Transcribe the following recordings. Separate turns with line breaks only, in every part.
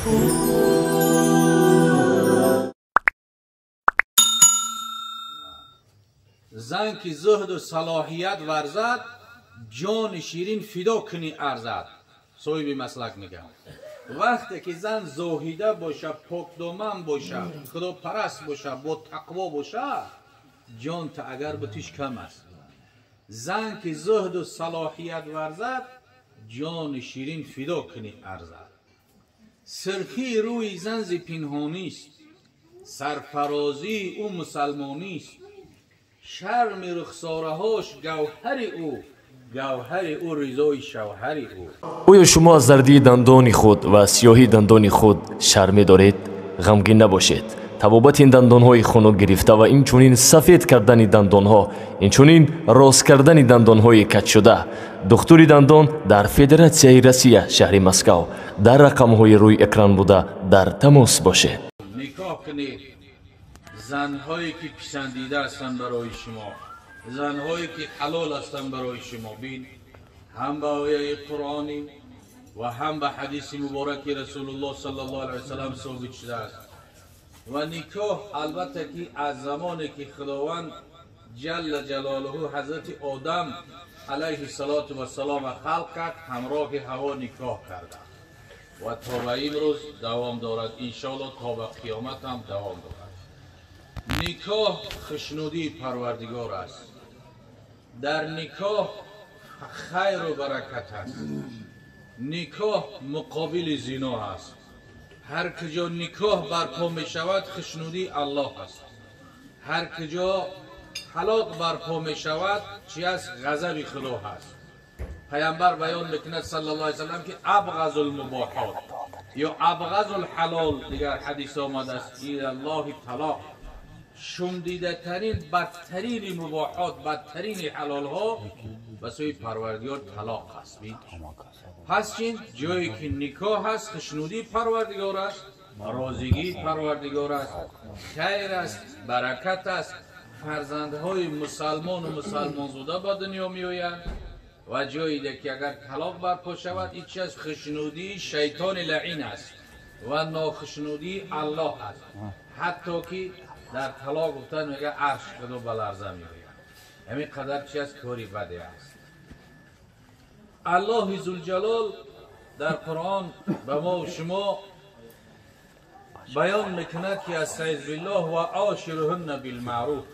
Зан ки зуҳду салоҳият варзад, ҷони ширин фидо кунӣ арзад. Соҳиби маслак мегӯяд, вақте ки зан зоҳида боша, покдоман боша, худопараст боша, бо тақво боша, ҷонта агар бутиш кам аст. Зан ки зуҳду салоҳият варзад, ҷони ширин фидо кунӣ арзад. Сирхии рӯи зан зи пинҳонист, сарфарозии ӯ мусалмонист, шарми рухсораҳош гавҳари ӯ, гавҳари ӯ ризои шавҳари ӯ.
Оё шумо аз зардии дандони худ ва сиёҳии дандони худ шарм медоред? Ғамгин набошед. Табобати ин дандонҳои хунук гирифта ва инчунин сафед кардани дандонҳо, инчунин рост кардани дандонҳои каҷшуда. Духтури дандон дар Федератсияи Россия, шаҳри Москав. Дар рақамҳои рӯи экран буда дар тамос бошед.
Никоҳ кунед занҳое ки писандида ҳастанд барои шумо, занҳое ки ҳалол ҳастанд барои шумо. Бин, ҳам ба ояи қуръонӣ ва ҳам ба ҳадиси мубораки Расулуллоҳ саллаллоҳу алайҳи васаллам собит шудааст. Ва никоҳ албатта ки аз замоне ки Худованд ҷалла ҷалолуҳу ҳазрати Одам алайҳи салоту вассалом халқ кард, ҳамроҳи Ҳаво никоҳ карда ва то ба имрӯз давом дорад, иншоаллоҳ то ба қиёмат ҳам давом дорад. Никоҳ хушнудии Парвардигор аст. Дар никоҳ хайру баракат аст. Никоҳ муқобили зино аст. Ҳар куҷо никоҳ барпо мешавад, хушнудии Аллоҳ аст. Ҳар куҷо талоқ барпо мешавад, чи аст? Ғазаби Худо ҳаст. Пайғамбар баён мекунад саллаллоҳу алайҳи васаллам ки абғазул мубоҳот ё абғазул ҳалол, дигар ҳадис омадааст, илаллоҳи талоқ. Шумдидатарин, бадтарини мубоҳот, бадтарини ҳалолҳо ба сӯи Парвардигор талоқ аст. Пас чин ҷое ки никоҳ аст, хушнудии Парвардигор аст, розигии Парвардигор аст, хайр аст, баракат аст. Фарзандҳои мусалмону мусалмонзода ба дунё меоянд. Ва ҷое ки агар талоқ барпо шавад, ин чи аст? Хушнудии шайтони лаъин аст ва нохушнудии Аллоҳ аст. Ҳатто ки дар талоқ гуфтан мега арш Худо ба ларза меояд. Ҳамин қадар чи аст? Кори баде аст. Аллоҳи Зулҷалол дар Қуръон ба мо шумо баён мекунад ки астаъизу биллоҳ ва ошируҳунна билмаъруф.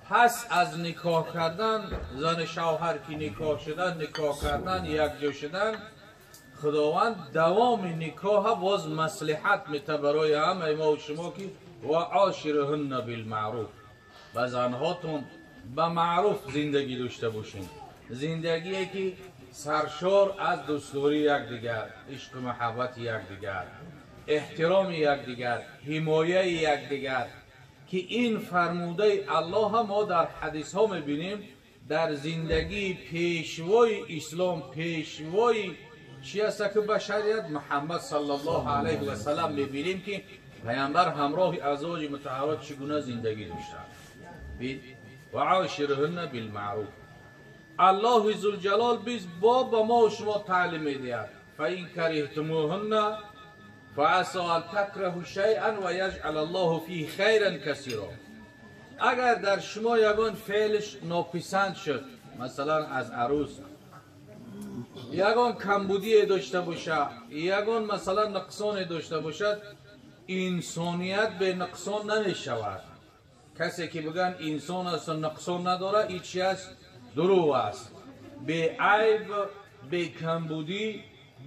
Пас аз никоҳ кардан, зани шавҳар ки никоҳ шудан, никоҳ кардан, якҷо шудан, Худованд давоми никоҳа боз маслиҳат мета барои ҳамаи мо шумо ки ва ошируҳунна билмаъруф, ба занҳотон ба маъруф зиндагӣ дошта бошед. Зиндагие ки саршор аз дӯстдории якдигар, ишқу муҳаббати якдигар, эҳтироми якдигар, ҳимояи якдигар, ки ин фармудаи Аллоҳ мо дар ҳадисҳо мебинем. Дар зиндагии пешвои ислом, пешвои чи аст ки башарият Муҳаммад саллаллоҳу алайҳи васаллам мебинем ки пайғамбар ҳамроҳи азвоҷи мутаҳҳарот чӣ гуна зиндагӣ доштанд. Ва ошируҳунна билмаъруф. Аллоҳи Зулҷалол биз бо ба мо шумо таълим медиҳад. Фаин кариҳтумуҳунна фаасо ан такраҳу шайъан ва яҷъал Аллоҳу фиҳи хайран касиро. Агар дар шумо ягон феълш нописанд шуд, масалан аз арӯс ягон камбудие дошта бошад, ягон масалан нуқсоне дошта бошад, инсоният бе нуқсон намешавад. Касе ки бигӯянд инсон аст ва нуқсон надорад, ин чи аст? Дурӯғ аст. Бе айб, бе камбудӣ,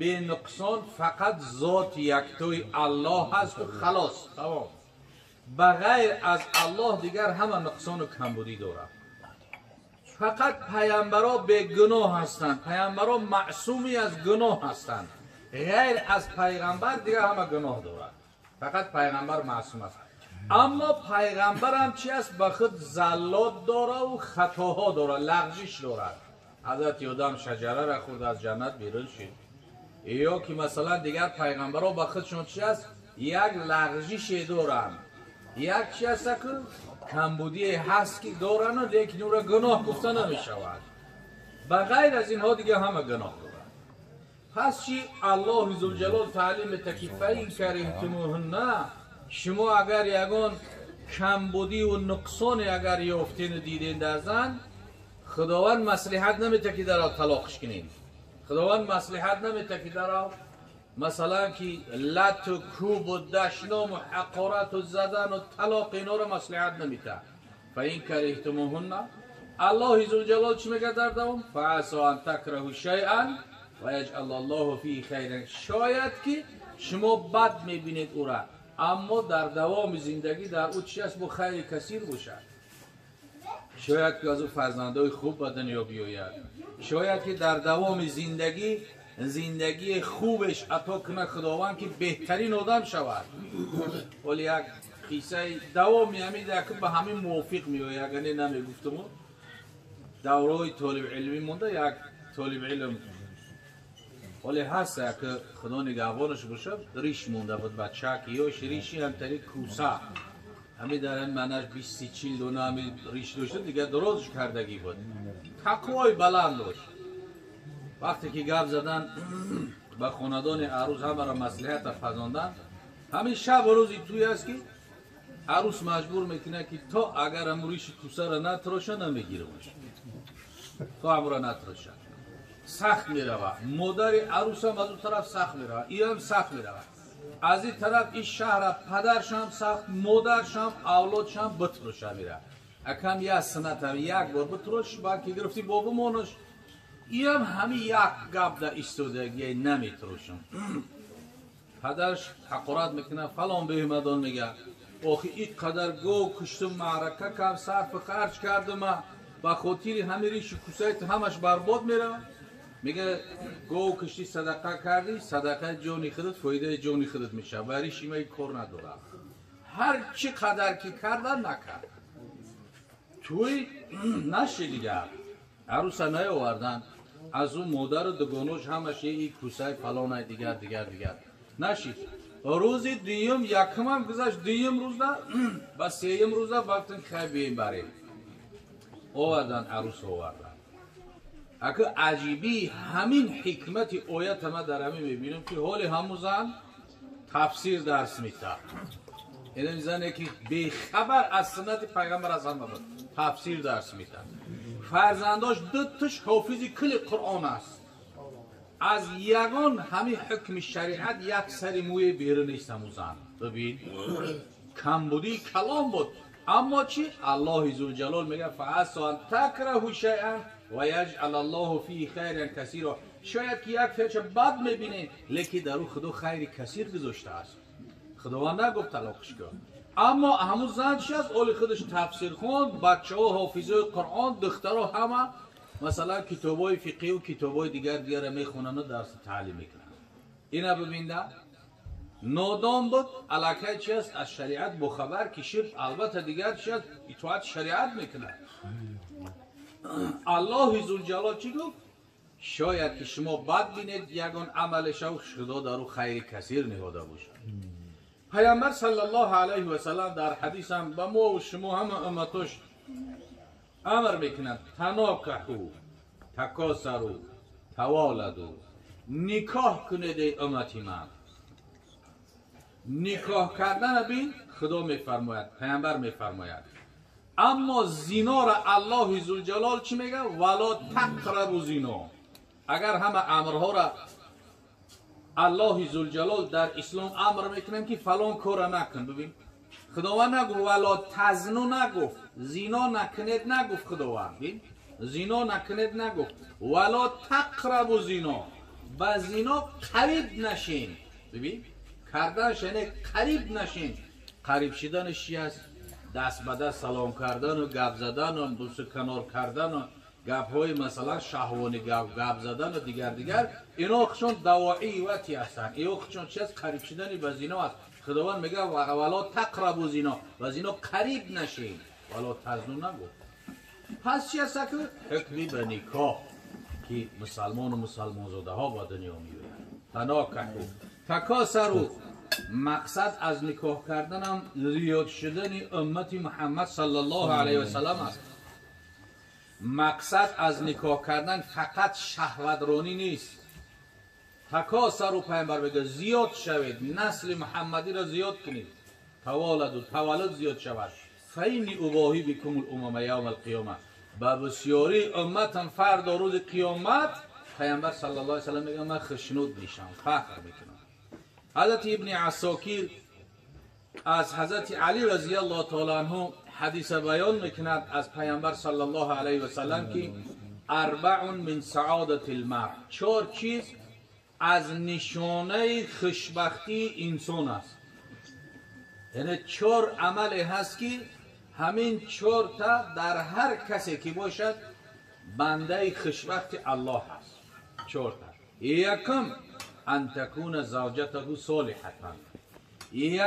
бе нуқсон фақат зоти яктои Аллоҳ ҳаст ва халос, тамом. Ба ғайр аз Аллоҳ дигар ҳама нуқсону камбудӣ дорад. Фақат пайғамбаро бегуноҳ ҳастанд, пайғамбаро маъсуми аз гуноҳ ҳастанд. Ғайр аз пайғамбар дигар ҳама гуноҳ дорад. Фақат пайғамбар маъсум аст. Аммо пайғамбарам чи аст? Ба худ заллот дора ва хатоҳо дора, лағжиш дорад. Ҳазрати Одам шаҷараро хӯрд, аз ҷаннат берун шуд. Ё ки масалан дигар пайғамбаро ба худшон чи аст? Як лағжише доранд, як чи аст ки камбудие ҳаст ки доранд, лекин ӯро гуноҳ гуфта намешавад. Ба ғайр аз инҳо дигар ҳама гуноҳ доранд. Пас чӣ Аллоҳи зулҷалол таълим мета ки фаин кариҳтумуҳунна, шумо агар ягон камбудиву нуқсоне агар ёфтену диден дар зан, Худованд маслиҳат намета ки дарав талоқш кунед. Худованд маслиҳат намета ки дарав масалан ки лату кӯбу дашному ҳақорату задану талоқ инора маслиҳат намета. Фаин кариҳтумуҳунна, Аллоҳи зулҷалол чӣ мегӯяд дар давом? Фаасо ан такраҳу шайъан ва яҷъал аллоҳу фиҳи хайран. Шояд ки шумо бад мебинед ӯра, аммо дар давоми зиндагӣ дар ӯ чи аст? Бо хайри касир бошад. Шояд ки аз ӯ фарзандои хуб ба дунё биёяд. Шояд ки дар давоми зиндагӣ зиндагии хубеш ато кунад Худованд ки беҳтарин одам шавад. Ҳоли як қиссаи давоми ҳамин ки ба ҳамин мувофиқ меояд, агар не намегуфтуму. Давраҳои толибилмӣ монда як толибилм ҳоле ҳаст, ки Худо нигаҳбонаш бошад, риш монда буд бача ки ёш риши ҳамтари кӯса, ҳамин дар ҳамин маънаш 20-40 дона ҳамин риш дошта, дигар дарозш кардагӣ буд, тақвои баланд дошт. Вақте ки гап задан ба хонадони арӯс ҳамаро маслиҳата фазондан, ҳамин шабу рӯзи туй аст ки арӯс маҷбур мекунад ки то агар ҳамун риши кӯсаро натроша намегирамаш, то ҳамуро натроша. Сахт меравад. Модари арӯсам аз он тараф сахт меравад, иам сахт меравад. Аз ин тараф ин шаҳра падаршам сахт, модаршам, авлодшам битроша меравад. Акам як суннатам як бор битрош, баъд ки гирифтӣ бобумонаш, иам ҳамин як гап дар истодагия наметрошам. Падарш ҳақорат мекунад, фалон беҳмадон мегӯяд, охи ин қадар гов куштум, маърака кам сарфу харҷ кардума, ба хотири ҳамин риши кӯсаи ту ҳамаш барбод меравад. Мегӯяд гов куштӣ, садақа кардӣ, садақаи ҷони худат фоидаи ҷони худат мешавад, ва риши ма кор надорад. Ҳар чӣ қадар ки карда накард. Туй наши дигар арӯса наёвардан, аз ӯ модару дугонош ҳамаш и кӯсаи фалонай дигар дигар дигар нашид. Рӯзи дуюм якумам гузашт, дуюм рӯза ба сеюм рӯза вақтин хай бием барем. Овардан арӯс овардан. Ака аҷибии ҳамин ҳикмати оята ма дар ҳамин мебинам ки ҳоли ҳамун зан тафсир дарс метаҳад. Ин зане ки бехабар аз суннати пайғамбар аз ҳама буд, тафсир дарс метаҳад. Фарзандош дуташ ҳофизи кулли Қуръон аст. Аз ягон ҳамин ҳукми шариат як сари мӯе берун нест ҳамун зан. Бибин, камбудии калом буд. Аммо чӣ? Аллоҳи зулҷалол мегӯяд фаасо ан такраҳу шайъан ва яҷъал аллоҳу фиҳи хайран касира. Шояд ки як феълша бад мебинед, лекин дар ӯ Худо хайри касир гузоштааст. Худованд нагуфт талоқш кун. Аммо ҳамун зан чи аст? Оли худаш тафсир хонд, бачаҳо ҳофизои Қуръон, духтаро ҳама масалан китобҳои фиқҳию китобҳои дигар дигарро мехонанду дарси таълим мекунанд. Ина бибинда, нодон буд, аллакай чи аст? Аз шариат бохабар ки шуд, албатта дигар чи аст? Итоати шариат мекунад. Аллоҳи зулҷалол чӣ гуфт? Шояд ки шумо бад бинед ягон амале шав, Худо дар ӯ хайри касир ниҳода бошад. Пайғамбар саллаллоҳу алайҳи васаллам дар ҳадисам ба мо ва шумо ҳама умматош амр мекунад: танокаҳу такосару таволаду. Никоҳ кунед эй уммати ман. Никоҳ кардана бин, Худо мефармояд, пайғамбар мефармояд. Аммо зинора Аллоҳи зулҷалол чӣ мегӯяд? Вало тақрабу зино. Агар ҳама амрҳоро Аллоҳи зулҷалол дар ислом амр мекунанд ки фалон корро накун, бибин, Худованд нагуфт вало тазну, нагуфт зино накунед, нагуфт Худованд, бин, зино накунед нагуфт, вало тақрабу зино, ба зино қариб нашин. Бибин, карданаш яъне қариб нашин. Қариб шиданаш чи аст? Даст ба даст салом кардану гап задану бусу канор кардану гапҳои масалан шаҳвонӣ гап задану дигар дигар, ино худшон давоии вати ҳастанд. Ино худшон чи аст? Қариб шидани ба зино аст. Худованд мегӯяд вало тақрабу зино, ба зино қариб нашин, вало тазну нагуфт. Пас чи аст ки ҳукми ба никоҳ ки мусалмону мусалмонзодаҳо ба дунё меоянд. Танокаҳу такосару. Мақсад аз никоҳ карданам зиёд шудани уммати Муҳаммад саллаллоҳу алайҳи васаллам аст. Мақсад аз никоҳ кардан фақат шаҳватронӣ нест. Такосару пайғамбар мегӯяд зиёд шавед, насли муҳаммадиро зиёд кунед, таволаду таваллуд зиёд шавад. Фаинни убоҳӣ бикум лумама явма алқиёма, ба бисёрии умматам фардо рӯзи қиёмат пайғамбар саллаллоҳу алайҳи васаллам мегӯяд ман хушнуд мешавам, фахр мекунам. Ҳазрати ибни Асокир аз ҳазрати Али разияллоҳу таала анҳу ҳадиса баён мекунад аз пайғамбар саллаллоҳу алайҳи васаллам ки арбаун мин саодати лмар, чор чиз аз нишонаи хушбахтии инсон аст. Яъне чор амале ҳаст ки ҳамин чорта дар ҳар касе ки бошад бандаи хушбахти Аллоҳ аст. Чорта. Якум ан такуна завҷатаҳу солиҳатан,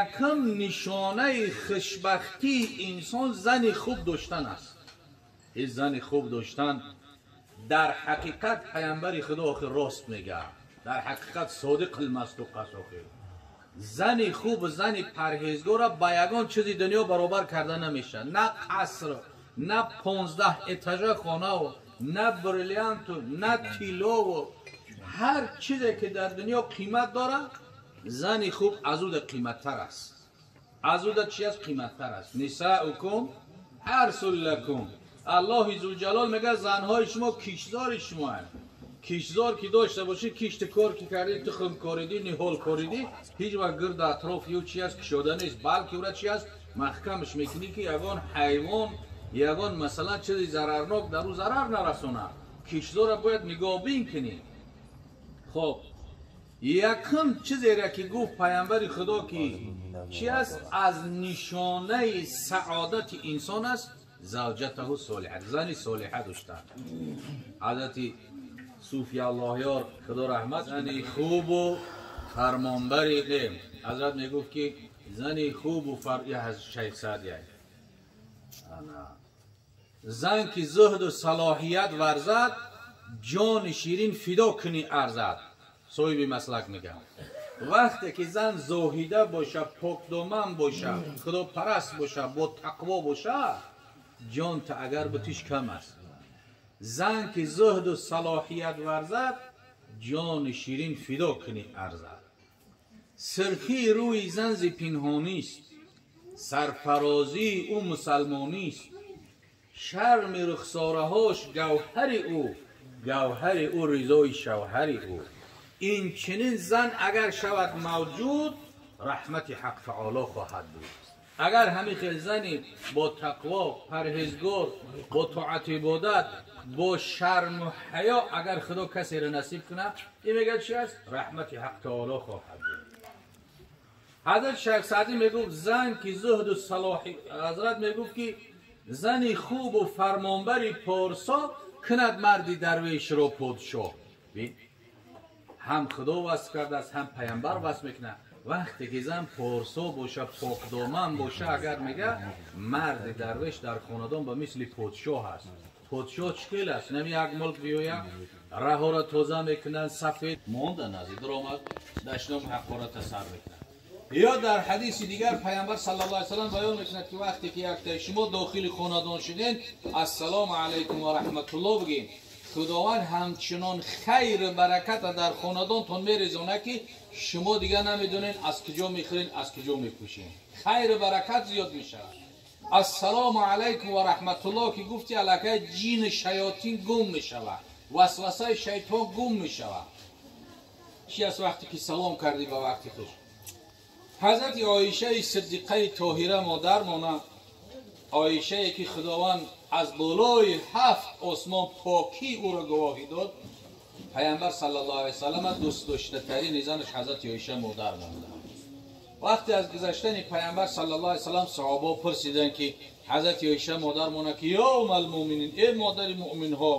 якум нишонаи хушбахтии инсон зани хуб доштан аст. Ин зани хуб доштан дар ҳақиқат пайғамбари худо охир рост мегӯяд, дар ҳақиқат содиқ алмасдуқ аст. Охир зани хуб, зани парҳезгорро ба ягон чизи дунё баробар карда намешавад. На қаср, на 15 этажа хонаву, на бриллианту, на тиллову, ҳар чизе ки дар дунё қимат дорад, зани хуб аз ӯ қиматтар аст. Аз ӯ чи аст? Қиматтар аст. Нисаукум ҳарсун лакум, Аллоҳи зулҷалол мегӯяд занҳои шумо киштзори шумоанд. Киштзор ки дошта бошӣ, кишти кор ки кардӣ, тухм коридӣ, ниҳол коридӣ, ҳеҷ вақт гирду атрофи ӯ чи аст? Кушода нест, балки ӯра чи аст? Маҳкамаш мекунӣ ки ягон ҳайвон, ягон масалан чизи зарарнок дар ӯ зарар нарасонад. Киштзорро бояд нигоҳбин кунӣ. Хоб, якум чизере ки гуфт пайғамбари худо ки чи аст аз нишонаи саодати инсон аст, завҷатаҳу солиҳа, зани солиҳа доштан. Ҳазрати Суфи Аллоҳёр худо раҳмат, зани хубу фармонбари не, ҳазрат мегуфт ки зани хубу шайх Саъдия, зан ки зуҳду салоҳият варзад, ҷони ширин фидо кунӣ арзад. Соҳиби маслак мегӯяд вақте ки зан зоҳида боша, покдоман боша, худопараст боша, бо тақво боша, ҷонта агар бутиш кам аст. Зан ки зуҳду салоҳият варзад, ҷони ширин фидо кунӣ арзад. Сирхии рӯи зан зи пинҳонист, сарфарозии ӯ мусалмонист, шарми рухсораҳош гавҳари ӯ, гавҳари ӯ ризои шавҳари ӯ. Ин чунин зан агар шавад мавҷуд, раҳмати ҳақ таоло хоҳад буд. Агар ҳамин хел зани бо тақво, парҳезгор, бо тоат ибодат, бо шарму ҳаё агар худо касеро насиб кунад, ин мегӯяд чи аст? Раҳмати ҳақ таоло хоҳад буд. Ҳазрат Шайх Саъдӣ мегуфт зан ки зуҳду салоҳи, ҳазрат мегуфт ки зани хубу фармонбари порсо кунад марди дарвешро подшоҳ. Ҳам худо васф кардааст, ҳам пайғамбар васф мекунад. Вақте ки зан порсо боша, покдоман боша, агар мега марди дарвеш дар хонадон ба мисли подшоҳ аст. Подшоҳ чӣ хел аст? Нами як мулк биёя, раҳоро тоза мекунанд, сафед монда назди даромад, дашном ҳақората сар мекунад. Ё дар ҳадиси дигар пайғамбар саллаллоҳу алайҳи васаллам баён мекунад ки вақте ки яктаи шумо дохили хонадон шуден, ассалому алайкум ва раҳматуллоҳ бигӯед, худованд ҳамчунон хайру бараката дар хонадонтон мерезонад ки шумо дигар намедонед аз куҷо мехӯред, аз куҷо мепӯшед. Хайру баракат зиёд мешавад. Ассалому алайкум ва раҳматуллоҳ ки гуфти, аллакай ҷини шаётин гум мешавад, васвасаи шайтон гум мешавад. Чи аст вақте ки салом кардӣ ба вақти хуш? Ҳазрати Оишаи Сиддиқаи Тоҳира модармона, Оишае ки худованд аз болои 7 осмон покии ӯро гувоҳӣ дод, пайғамбар саллаллоҳу алайҳи васаллам дӯстдоштатарини занаш ҳазрати Оиша модар монда. Вақте аз гузаштани пайғамбар саллаллоҳу алайҳи васаллам саҳобаҳо пурсиданд ки ҳазрати Оиша модар мона ки ё уммал мӯъминин, эй модари мӯъминҳо,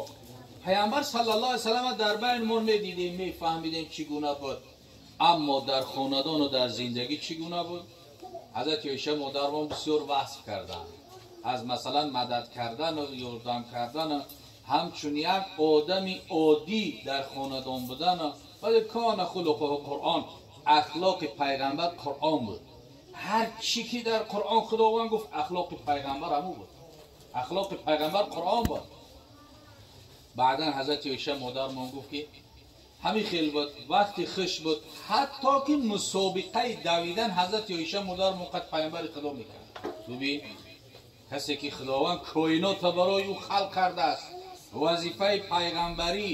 пайғамбар саллаллоҳу алайҳи васаллам дар байни мо медидем, мефаҳмидем чӣ гуна буд, аммо дар хонадону дар зиндагӣ чӣ гуна буд? Ҳазрати Оиша модармон бисёр васф карданд, аз масалан мадад кардану ёрдам кардану ҳамчун як одами оддӣ дар хонадон будану. Вале кана хулқуҳу Қуръон, ахлоқи пайғамбар Қуръон буд. Ҳар чӣ ки дар Қуръон худованд гуфт, ахлоқи пайғамбар ҳамун буд. Ахлоқи пайғамбар Қуръон буд. Баъдан ҳазрати Оиша модармон гуфт ки ҳамин хел буд, вақти хуш буд, ҳатто ки мусобиқаи давидан ҳазрати Оиша модар муқад пайғамбари Худо мекард. Бубин, касе ки Худованд коинотро барои ӯ халқ кардааст, вазифаи пайғамбарӣ,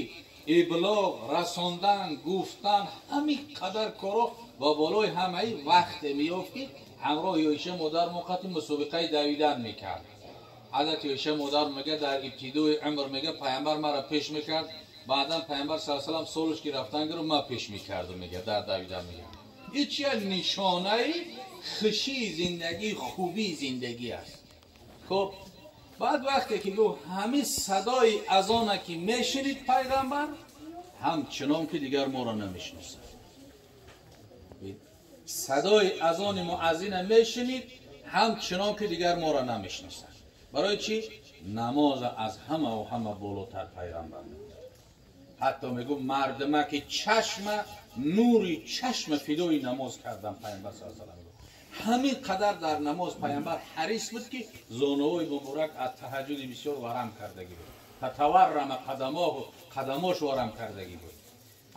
иблоғ, расондан, гуфтан, ҳамин қадар коро ва болои ҳамаи вақте меёфт ки ҳамроҳи Оиша модар муқати мусобиқаи давидан мекард. Ҳазрати Оиша модар мега дар ибтидои умр мега пайғамбар маро пеш мекард, баъдан пайғамбар саллаллоҳу алайҳи васаллам солаш ки рафтан гиру ман пеш мекардам, мега дар давидан мега. Ин чи як нишонаи хушии зиндагӣ, хубии зиндагӣ аст. Хуб, баъд вақте ки гуфт ҳамин садои азона ки мешунид пайғамбар, ҳамчунон ки дигар моро намешиносад. Садои азони муаззина мешунид, ҳамчунон ки дигар моро намешиносад. Барои чӣ? Намоз аз ҳама ва ҳама болотар пайғамбар. Ҳатто мегӯ мардума ки чашма, нури чашма фидои намоз кардан пайғамбар саллаллоҳу алайҳи васаллам. Ҳамин қадар дар намоз пайғамбар ҳарис буд ки зонуҳои муборак аз таҳаҷҷуди бисёр варам кардагӣ буд. Татаваррама қадамоҳу, қадамош варам кардагӣ буд.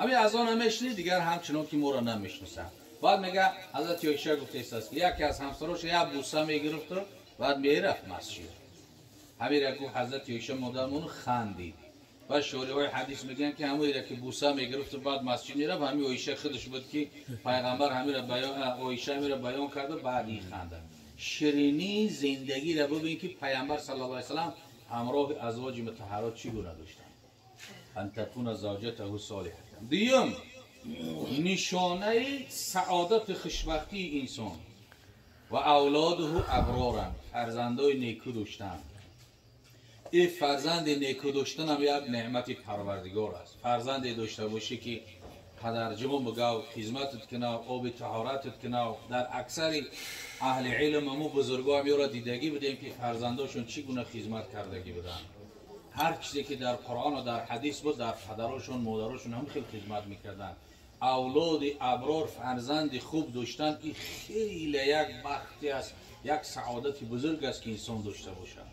Ҳамин азона мешунид, дигар ҳамчунон ки моро намешиносад. Баъд мега ҳазрати Оиша гуфтааст ки яке аз ҳамсарош як буса мегирифту баъд мерафт масҷид. Ҳамира гуфт ҳазрати Оиша модармону хандид. Ва шориҳои ҳадис мегӯянд ки ҳамоира ки буса мегирифту баъд масҷид мерафт, ҳамин Оиша худаш буд ки пайғамбар ҳамира баён, Оиша ҳамира баён карда, баъд ин ханда. Ширинии зиндагиро бубин ки пайғамбар саллаллоҳу алайҳи васаллам ҳамроҳи азвоҷи мутаҳҳарот чӣ гуна доштанд. Ан такуна завҷатаҳу солиҳатан. Дуюм, нишонаи саодати хушбахтии инсон ва авлодуҳу аброран, фарзандои неку доштан. Ин фарзанди неку доштанам як неъмати парвардигор аст. Фарзанде дошта бошӣ ки падарҷон бигав, хизматат кунав, оби таҳоратат кунав. Дар аксари аҳли илм мо бузургоам ёро дидагӣ будем ки фарзандошон чӣ гуна хизмат кардагӣ буданд. Ҳар чизе ки дар Қуръон ва дар ҳадис буд, дар падарошон, модарошон ҳам хел хизмат мекарданд. Авлоди аброр, фарзанди хуб доштан ин хеле як бахти аст, як саодати бузург аст ки инсон дошта бошад,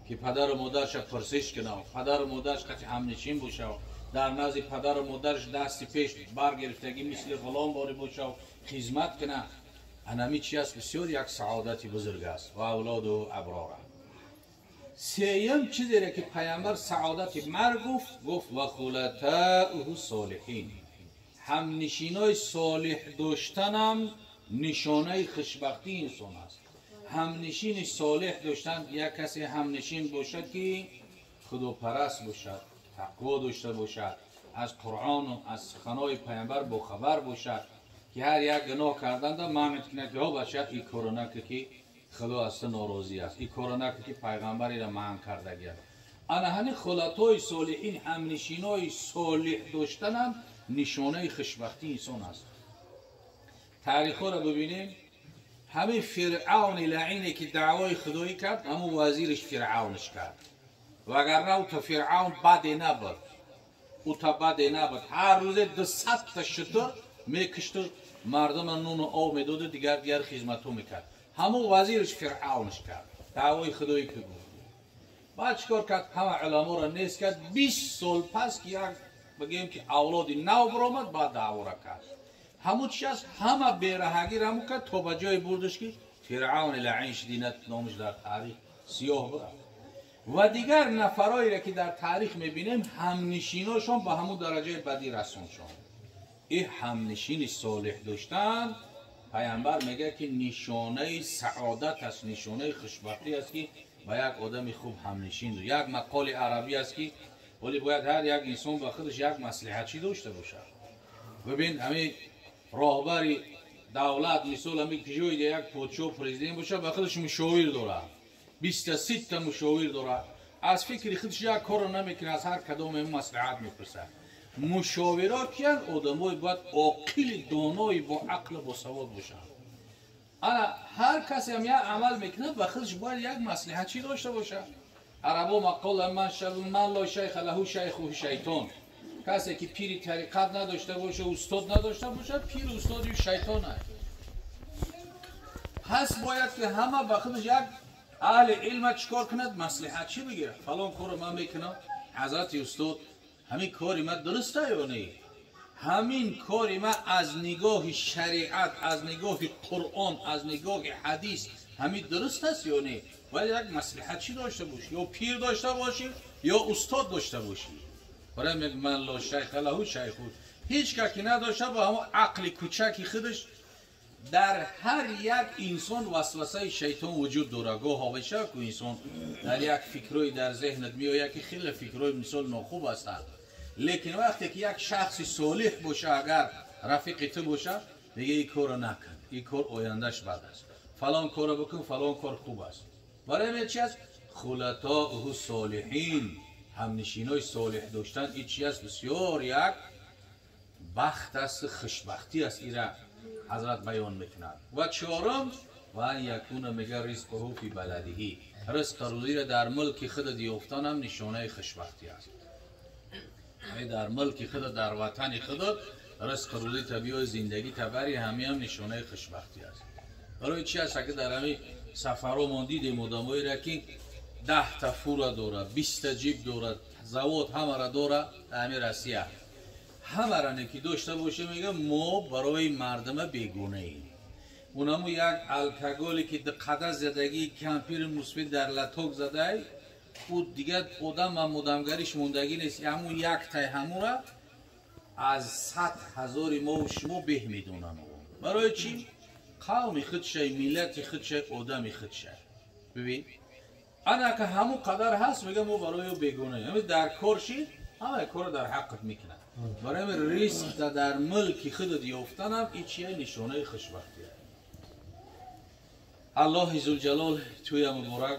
ки падару модарша пурсиш кунав, падару модарш қати ҳамнишин бошав, дар назди падару модарш дасти пеш баргирифтагӣ мисли ғулом борӣ бошав, хизмат кунад. Анами чи аст? Бисёр як саодати бузург аст. Ва авлоду аброра. Сеюм чизере ки пайғамбар саодати марг гуфт, гуфт ва хулатауҳу солиҳин. Ҳамнишинои солиҳ доштанам нишонаи хушбахтии инсон аст. Ҳамнишини солиҳ доштан, як касе ҳамнишин бошад ки худопараст бошад, тақво дошта бошад, аз Қуръону аз суханои пайғамбар бохабар бошад, ки ҳар як гуноҳ карданда манъ кунад ки ҳо бача, ин корро накун ки Худо аз ту норозӣ аст, ин корро накун ки пайғамбареро манъ кардагӣ аст. Ана ҳамин хулатои солиҳин, ҳамнишинои солиҳ доштанам нишонаи хушбахтии инсон аст. Таърихҳоро бибинем, ҳамин Фиръавни лаине ки даъвои худоӣ кард, ҳамун вазириш Фиръавнш кард. Вагарна ӯ та Фиръавн баде набуд, ӯ та баде набуд. Ҳар рӯзе 200 та шутур мекушту мардума нуну об медоду дигар дигар хизматҳо мекард. Ҳамун вазириш Фиръавнш кард, даъвои худоӣ ки гуфт. Баъд чӣ кор кард? Ҳама уламоро нест кард. 20 сол пас ки як бигӯем ки авлоди нав баромад, баъд даъвора кард. Ҳамун чи аст? Ҳама бераҳагир ҳамун кард то ба ҷое бурдаш ки Фиръавни лаъин шидинат номаш дар таърих сиёҳ бурафт. Ва дигар нафароеро ки дар таърих мебинем, ҳамнишиношон ба ҳамун дараҷаи бадӣ расоншон. Ин ҳамнишини солиҳ доштан пайғамбар мегӯяд ки нишонаи саодат аст, нишонаи хушбахтӣ аст ки ба як одами хуб ҳамнишин. Як мақоли арабӣ аст ки вале бояд ҳар як инсон ба худаш як маслиҳатчӣ дошта бошад. Бибин, ҳамин роҳбари давлат, мисол ҳамин ҷойи як подшоҳ, президент бошад, ба худаш мушовир дорад, 23 та мушовир дорад. Аз фикри худаш як корро намекунад, аз ҳар кадоме маслиҳат мепурсад. Мушовиро киянд? Одамои бояд оқили, донои, бо ақлу босавод бошанд. Ана ҳар касе ҳам як амал мекунад, ба худаш бояд як маслиҳатчӣ дошта бошад. Арабо мақол: ман ло шайха лаҳу шайхуҳу шайтон. Касе ки пири тариқат надошта боша, устод надошта бошад, пири устоди шайтон аст. Пас бояд ки ҳама ба худаш як аҳли илма чӣ кор кунад? Маслиҳатчӣ бигирад. Фалон корро ман мекунам, ҳазрати устод, ҳамин кори ман дуруста ё не? ҳамин кори ма аз нигоҳи шариат, аз нигоҳи Қуръон, аз нигоҳи ҳадис ҳамин дуруст аст ё не? Бояд як маслиҳатчӣ дошта бошӣ, ё пир дошта бошӣ, ё устод дошта бошӣ. Барои мегӯям ман ло шайха лаҳу шайху, ҳеҷ ка ки надошта бо ҳамон ақли кӯчаки худаш. Дар ҳар як инсон васвасаи шайтон вуҷуд дорад. Гоҳ ҳовиша ку инсон дар як фикрҳои дар зеҳнат меояд ки хеле фикрҳои мисол нохуб ҳастанд, лекин вақте ки як шахси солиҳ боша, агар рафиқи ту боша, мега ин корро накун, ин кор ояндаш бад аст, фалон корро бикун, фалон кор хуб аст. Барои ҳамин чи аст? Хулатоуҳу солиҳин, ҳамнишинои солиҳ доштан ин чи аст? Бисёр як бахт аст, хушбахтӣ аст. Ира ҳазрат баён мекунад. Ва чорум, ва ан якуна мега ризқуҳу фи баладиҳи, ризқу рӯзиро дар мулки худат ёфтан ҳам нишонаи хушбахтӣ аст. Дар мулки худат, дар ватани худат ризқу рӯзӣ табиои зиндагӣ табари ҳамин ҳам нишонаи хушбахтӣ аст. Барои чи аст? Агар дар ҳамин сафарҳо мо дидем одамоеро ки 10 та фура дорад, 20 та ҷип дорад, завод ҳамаро дорад, дар ҳамин Россия ҳамаро неки дошта боша, мега мо барои мардума бегунаем. Унаму як алкоголе ки қада задагии кампири мусбит дар латок задай, ӯ дигар одамам одамгариш мондагӣ нест. Ҳамун як тай ҳамура аз 100 000 мову шумо беҳ медонанд. Барои чӣ? Қавми худшай, миллати худшай, одами худшай. Бибин, анака ҳамун қадар ҳаст, мега мо барои ӯ бегунаем. Дар кор шид, ҳамаи корро дар ҳаққат мекунад. Барои ҳамин ризқта дар мулки худат ёфтанам ин чия? Нишонаи хушбахтӣ. Аллоҳи зулҷалол туя муборак.